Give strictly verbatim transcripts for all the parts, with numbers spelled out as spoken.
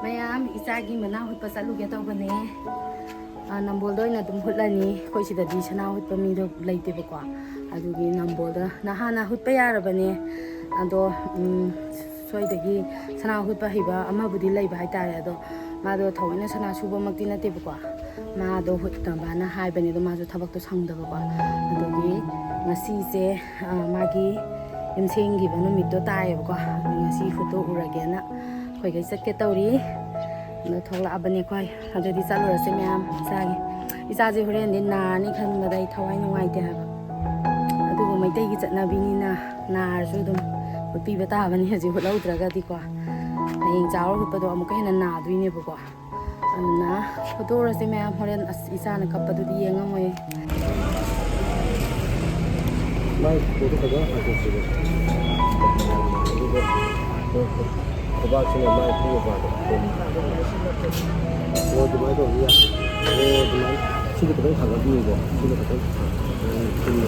ꯃꯌꯥꯝ, ꯏꯆꯥꯒꯤ ꯃꯅꯥ ꯍꯨꯠꯄ ꯆꯠꯂꯨꯒꯦ ꯇꯧꯕꯅꯦ꯫ ꯑ, ꯅꯝꯕꯣꯜꯗ ꯑꯣꯏꯅ ꯑꯗꯨꯝ ꯍꯨꯠꯂꯅꯤ꯫ ꯑꯩꯈꯣꯏ ꯁꯤꯗꯗꯤ ꯁꯅꯥ ꯍꯨꯠꯄ ꯃꯤꯗꯣ ꯂꯩꯇꯦꯕꯀꯣ꯫ ꯑꯗꯨꯒꯤ ꯅꯝꯕꯣꯜꯗ ꯅꯍꯥꯟꯅ ꯍꯨꯠꯄ ꯌꯥꯔꯕꯅꯦ꯫ ꯑꯗꯣ, ꯎꯝ, ꯁ꯭ꯋꯥꯏꯗꯒꯤ ꯁꯅꯥ ꯍꯨꯠꯄ ꯍꯩꯕ ꯑꯃꯕꯨꯗꯤ ꯂꯩꯕ ꯍꯥꯏꯇꯥꯔꯦ꯫ ꯑꯗꯣ ꯃꯥꯗꯣ ꯊꯑꯣꯏꯅ ꯁꯅꯥ ꯁꯨꯕꯃꯛꯇꯤ ꯅꯠꯇꯦꯕꯀꯣ꯫ ꯃꯥꯗꯣ ꯍꯨꯠꯅꯕꯅ ꯍꯥꯏꯕꯅꯦ꯫ ꯑꯗꯣ ꯃꯥꯁꯨ ꯊꯕꯛꯇꯣ ꯁꯪꯗꯕꯀꯣ꯫ ꯑꯗꯨꯒꯤ ꯉꯁꯤꯁꯦ, ꯑ, ꯃꯥꯒꯤ ꯌꯨꯝ ꯁꯦꯡꯈꯤꯕ ꯅꯨꯃꯤꯠꯇꯣ ꯇꯥꯏꯌꯦꯕꯀꯣ꯫ ꯑꯗꯨ ꯉꯁꯤ ꯍꯨꯠꯇꯣꯛꯎꯔꯒꯦꯅ ꯑꯩꯈꯣꯏꯈꯩ ꯆꯠꯀꯦ ꯇꯧꯔꯤ꯫ ꯑꯗꯣ ꯊꯣꯛꯂꯛꯑꯕꯅꯦ ꯑꯩꯈꯣꯏ꯫ ꯑꯗꯨꯗꯤ ꯆꯠꯂꯨꯔꯁꯦ ꯃꯌꯥꯝ꯫ ꯏꯆꯥꯒꯤ, ꯏꯆꯥꯁꯦ ꯍꯣꯔꯦꯟꯗꯤ ꯅꯥꯔꯅꯤ ꯈꯟꯕꯗ ꯑꯩ ꯊꯋꯥꯏ ꯅꯨꯡꯉꯥꯏꯇꯦ ꯍꯥꯏꯕ꯫ ꯑꯗꯨꯕꯨ ꯃꯩꯇꯩꯒꯤ ꯆꯠꯅꯕꯤꯅꯤꯅ ꯅꯥꯔꯁꯨ ꯑꯗꯨꯝ ꯍꯨꯠꯄꯤꯕ ꯇꯥꯕꯅꯤ꯫ ꯍꯧꯖꯤꯛ ꯍꯨꯠꯍꯧꯗ꯭ꯔꯒꯗꯤꯀꯣ, ꯍꯌꯦꯡ ꯆꯥꯎꯔ ꯍꯨꯠꯄꯗꯣ ꯑꯃꯨꯛꯀ ꯍꯦꯟꯅ ꯅꯥꯗꯣꯏꯅꯦꯕꯀꯣ꯫ ꯑꯗꯨꯅ ꯍꯨꯠꯇꯣꯛꯎꯔꯁꯦ ꯃꯌꯥꯝ꯫ ꯍꯣꯔꯦꯟ ꯑꯁ ꯏꯆꯥꯅ ꯀꯞꯄꯗꯨꯗꯤ ꯌꯦꯡꯉꯝꯃꯣꯏ꯫ ꯃꯥꯏ ꯐꯣꯇꯣꯗꯣ ꯐꯖꯅ ꯍꯥꯡꯇꯣꯛꯁꯤꯕ꯫ ꯑꯗꯨꯒ ꯈꯨꯕꯥꯛꯁꯤꯅ ꯃꯥꯏ ꯄꯨ ꯃꯄꯥꯗꯣ꯫ ꯑꯣ, ꯑꯗꯨꯃꯥꯏꯅ ꯇꯧꯕ ꯌꯥꯏ꯫ ꯑꯣ, ꯑꯗꯨꯃꯥꯏꯅ꯫ ꯁꯤꯗ ꯈꯤꯇꯪ ꯊꯥꯡꯒꯠꯄꯤꯌꯨꯀꯣ꯫ ꯁꯤꯗ ꯈꯤꯇꯪ ꯊꯥꯡꯒꯠꯄꯤꯌꯨ꯫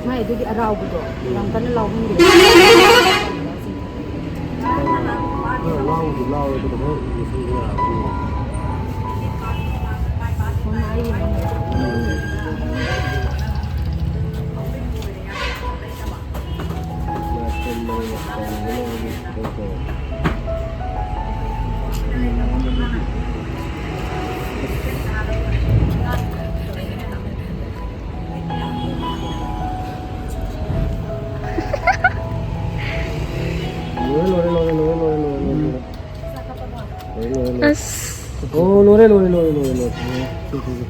ꯃꯥꯏ ꯑꯗꯨꯒꯤ ꯑꯔꯥꯎꯕꯗꯣ ꯌꯥꯝ ꯀꯟꯅ ꯂꯥꯎꯍꯟꯒꯅꯨ꯫ ꯈꯔ ꯂꯥꯎꯗꯤ ꯂꯥꯎꯋꯦ, ꯑꯗꯨꯒ ꯃꯣꯏ ꯏꯟꯖꯦꯛꯁꯟꯗꯤ ꯌꯥꯔꯕꯅꯤꯅ꯫ ꯃꯥꯁꯇꯔ ꯃꯣꯏ ꯂꯣꯏꯔꯦ, ꯂꯣꯏꯔꯦ, ꯂꯣꯏꯔꯦ, ꯂꯣꯏꯔꯦ, ꯂꯣꯏꯔꯦ, ꯂꯣꯏꯔꯦ, ꯂꯣꯏꯔꯦ, ꯂꯣꯏꯔꯦ꯫ ꯂꯣꯏꯔꯦ, ꯂꯣꯏꯔꯦ, ꯂꯣꯏꯔꯦ꯫ ꯑꯁ꯫ ꯑꯣ, ꯂꯣꯏꯔꯦ, ꯂꯣꯏꯔꯦ, ꯂꯣꯏꯔꯦ, ꯂꯣꯏꯔꯦ꯫ ꯁꯤ, ꯁꯤ, ꯁꯤ꯫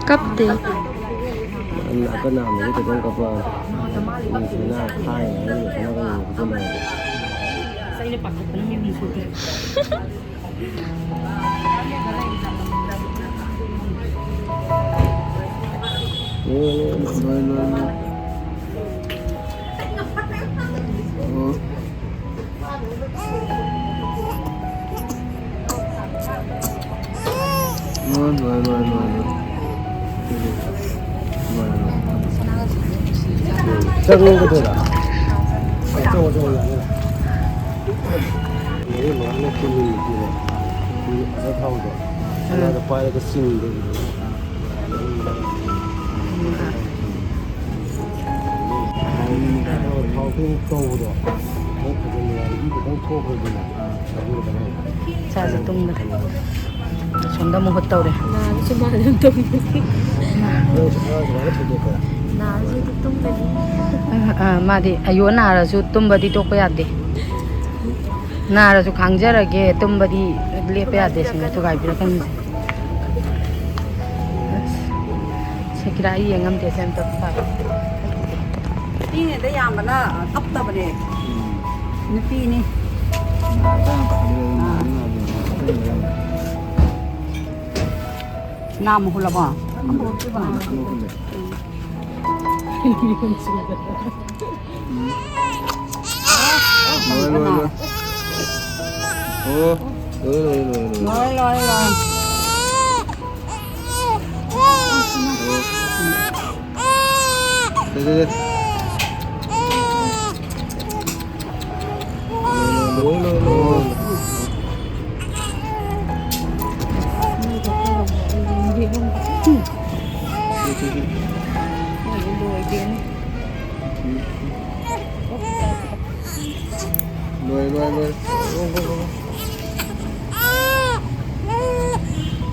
ꯀꯞꯇꯦ꯫ ꯑꯀꯟ ꯑꯀꯟ ꯅꯥꯕꯗꯤ ꯈꯤꯇꯪ ꯀꯞꯄꯛꯑꯅꯤ꯫ ꯃꯤ ꯁꯅꯥ ꯈꯥꯏꯅꯤ ꯍꯥꯏꯔꯒ ꯁꯅꯥ ꯀꯩꯅꯣ ꯈꯨꯠꯆꯟꯅꯕꯗꯣ꯫ ꯂꯣꯏ, ꯂꯣꯏ, ꯂꯣꯏ꯫ ꯑꯣ꯫ ꯂꯣꯏ, ꯂꯣꯏ, ꯂꯣꯏ, ꯂꯣꯏ, ꯂꯣꯏ꯫ ꯂꯣꯏ, ꯂꯣꯏ꯫ ꯆꯪꯉꯒꯗꯣꯏꯔꯥ? ꯑꯆꯧ ꯑꯆꯧꯕ ꯌꯥꯅꯤꯅ꯫ ꯃꯣꯏ ꯃꯥꯅ ꯀꯤꯂꯤꯅꯤꯛꯀꯤꯅꯦ꯫ ꯀꯤꯂꯤꯅꯤꯛ ꯑꯆꯥ ꯊꯥꯎꯗꯣ꯫ ꯁꯅꯥꯗ ꯄꯥꯏꯔꯒ ꯆꯤꯡꯗꯣꯏꯅꯦ꯫ ꯊꯥꯎ ꯈꯤꯇꯪ ꯇꯧꯕꯗꯣ꯫ ꯈꯤꯇꯪ ꯐꯖꯅ ꯏ ꯈꯤꯇꯪ ꯊꯣꯛꯈ꯭ꯔꯗꯤꯅꯦ꯫ ꯏꯁꯥꯁꯦ ꯇꯨꯝꯕꯗ꯫ ꯑꯁꯣꯝꯗ ꯃꯍꯨꯠ ꯇꯧꯔꯦ꯫ ꯅꯥꯕꯁꯨ ꯃꯥ ꯑꯗꯨꯝ ꯇꯨꯝꯕꯅꯤ꯫ ꯅꯥꯕꯁꯨ ꯑꯗꯨꯝ ꯇꯨꯝꯕꯅꯤ꯫ ꯑ, ꯑ, ꯃꯥꯗꯤ ꯑꯌꯣ ꯅꯥꯔꯁꯨ ꯇꯨꯝꯕꯗꯤ ꯇꯣꯛꯄ ꯌꯥꯗꯦ꯫ ꯅꯥꯔꯁꯨ ꯈꯥꯡꯖꯔꯒꯦ, ꯇꯨꯝꯕꯗꯤ ꯂꯦꯞꯄ ꯌꯥꯗꯦ ꯁꯤꯅ ꯊꯨꯒꯥꯏꯕꯤꯔꯛꯀꯅꯤꯁꯦ꯫ ꯑꯁ, ꯁꯤ ꯀꯤꯔꯥ ꯑꯩ ꯌꯦꯡꯉꯝꯗꯦ ꯁꯦꯝ ꯇꯞ ꯇꯞ꯫ ꯅꯨꯄꯤꯅꯦꯗ ꯌꯥꯝꯕꯅ ꯀꯞꯇꯕꯅꯦ꯫ ꯅꯨꯄꯤꯅꯤ꯫ ꯅꯥꯝꯃ ꯍꯨꯜꯂꯕꯣ? ꯑꯃ ꯍꯨꯜꯂꯦ꯫ ꯂꯣꯏ, ꯂꯣꯏ, ꯂꯣꯏ꯫ ꯑꯣ, ꯂꯣꯏ, ꯂꯣꯏ, ꯂꯣꯏ, ꯂꯣꯏ꯫ ꯂꯣꯏ, ꯂꯣꯏ, ꯂꯣꯏ꯫ ꯁꯦ, ꯁꯦ, ꯁꯦ꯫ ꯂꯣꯏ, ꯂꯣꯏ, ꯂꯣꯏ, ꯂꯣꯏ꯫ ꯁꯦ, ꯁꯦ, ꯁꯦ꯫ ꯂꯣꯏꯗꯦꯅꯦ꯫ ꯂꯣꯏ, ꯂꯣꯏ, ꯂꯣꯏ꯫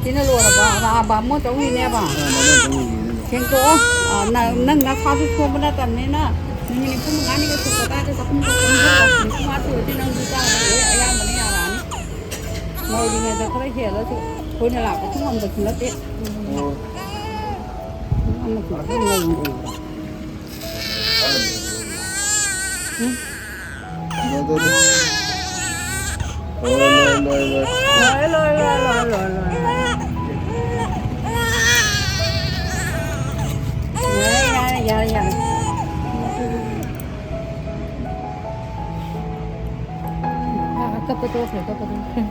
ꯁꯤꯅ ꯂꯣꯏꯔꯕ? ꯑꯥ, ꯕꯥꯃꯣꯟ ꯆꯧꯔꯤꯅꯦꯕ? ꯑꯥ, ꯕꯥꯃꯣꯟ ꯆꯧꯔꯤꯅꯦ꯫ ꯁꯦꯡꯇꯣꯛꯑꯣ꯫ ꯑꯥ, ꯅꯪ, ꯅꯪ ꯅꯁꯥꯁꯨ ꯁꯣꯟꯕ ꯅꯠꯇꯕꯅꯤꯅ, ꯅꯨꯃꯤꯠ ꯅꯤꯐꯨ ꯃꯉꯥꯅꯤꯒ ꯁꯨꯔꯛꯄ ꯇꯥꯔꯗꯤ ꯆꯥꯛꯈꯨꯝ ꯆꯥꯛꯈꯨꯝ ꯊꯣꯛꯑꯣ꯫ ꯅꯤꯐꯨ ꯃꯉꯥ ꯁꯨꯔꯗꯤ ꯅꯪꯁꯨ ꯆꯥꯕ ꯂꯣꯏ ꯑꯌꯥꯝꯕꯅ ꯌꯥꯔꯛꯑꯅꯤ꯫ ꯅꯧꯔꯤꯉꯩꯗ ꯈꯔ ꯍꯦꯜꯂꯁꯨ ꯑꯩꯈꯣꯏꯅ ꯂꯥꯛꯄꯁꯨ ꯉꯝꯕꯁꯨ ꯅꯠꯇꯦ꯫ ꯑꯣ꯫ ꯑꯃꯁꯨ ꯑꯗꯨꯝ ꯂꯩꯔꯤꯅꯦꯕ꯫ ꯎꯝ꯫ ꯂꯣꯏ, ꯂꯣꯏ, ꯂꯣꯏ, ꯂꯣꯏ꯫ ꯂꯣꯏ, ꯂꯣꯏ, ꯂꯣꯏ, ꯂꯣꯏ, ꯂꯣꯏ, ꯂꯣꯏ꯫ ꯌꯥꯔꯦ, ꯌꯥꯔꯦ, ꯌꯥꯔꯦ, ꯌꯥꯔꯦ꯫ ꯑꯥ, ꯀꯞꯄ ꯇꯣꯛꯈ꯭ꯔꯦ, ꯀꯞꯄ ꯇꯣꯛꯈ꯭ꯔꯦ꯫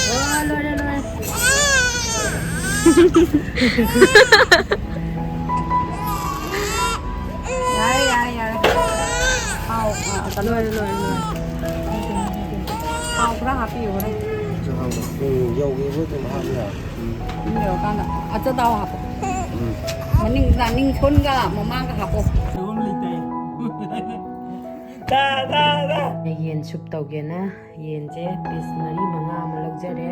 ꯑꯣ, ꯂꯣꯏꯔꯦ, ꯂꯣꯏꯔꯦ꯫ ꯌꯥꯔꯦ, ꯌꯥꯔꯦ, ꯌꯥꯔꯦ꯫ ꯊꯥꯎ, ꯑ, ꯀꯩꯅꯣ, ꯂꯣꯏꯔꯦ, ꯂꯣꯏꯔꯦ, ꯂꯣꯏꯔꯦ꯫ ꯊꯥꯎ ꯈꯔ ꯍꯥꯞꯄꯤꯌꯨ, ꯍꯣꯔꯦꯟ꯫ ꯎꯝ, ꯌꯧꯒꯦꯕꯨ ꯑꯗꯨꯝ ꯍꯥꯞꯄ ꯌꯥꯔꯦ꯫ ꯎꯝ꯫ ꯑꯗꯨꯝ ꯌꯧꯔꯀꯥꯟꯗ ꯑꯆꯥꯊꯥꯎ ꯍꯥꯞꯄꯣ꯫ ꯎꯝ꯫ ꯃꯅꯤꯡ, ꯃꯅꯤꯡ ꯁꯣꯟꯒ ꯃꯃꯥꯡꯒ ꯍꯥꯞꯄꯣ꯫ ꯌꯦꯟ ꯁꯨꯞ ꯇꯧꯒꯦꯅ ꯌꯦꯟꯁꯦ ꯄꯤꯁ ꯃꯔꯤ ꯃꯉꯥ ꯑꯃ ꯂꯧꯖꯔꯦ꯫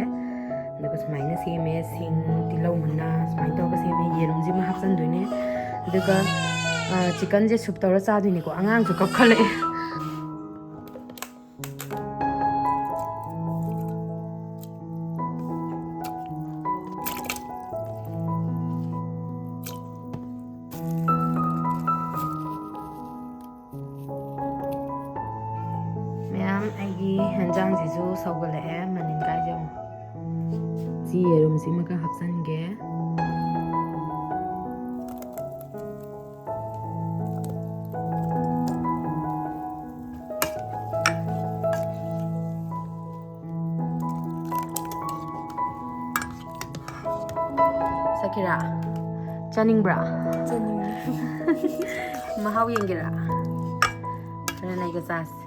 ꯑꯗꯨꯒ ꯁꯨꯃꯥꯏꯅ ꯁꯦꯝꯃꯦ꯫ ꯁꯤꯡ, ꯇꯤꯜꯍꯧ ꯃꯅꯥ ꯁꯨꯃꯥꯏꯅ ꯇꯧꯔꯒ ꯁꯦꯝꯃꯦ꯫ ꯌꯦꯔꯨꯝꯁꯤꯃ ꯍꯥꯞꯆꯤꯟꯗꯣꯏꯅꯦ꯫ ꯑꯗꯨꯒ, ꯑ, ꯆꯤꯛꯀꯟꯁꯦ ꯁꯨꯞ ꯇꯧꯔ ꯆꯥꯗꯣꯏꯅꯤꯀꯣ꯫ ꯑꯉꯥꯡꯁꯨ ꯀꯞꯈꯠꯂꯛꯑꯦ꯫ ꯑꯩꯒꯤ ꯍꯦꯟꯖꯥꯡꯁꯤꯁꯨ ꯁꯧꯒꯠꯂꯛꯑꯦ, ꯃꯅꯤꯟ ꯀꯥꯏꯁꯦ ꯌꯦꯡꯉꯣ꯫ ꯁꯤ ꯌꯦꯔꯨꯝꯁꯤꯃꯒ ꯍꯥꯞꯆꯤꯟꯒꯦ꯫ ꯁꯀꯤꯔꯥ, ꯆꯥꯅꯤꯡꯕ꯭ꯔꯥ? ꯆꯥꯅꯤꯡꯉꯦ꯫ ꯃꯍꯥꯎ ꯌꯦꯡꯒꯦꯔꯥ? ꯈꯔ ꯂꯩꯒ ꯆꯥꯁꯦ꯫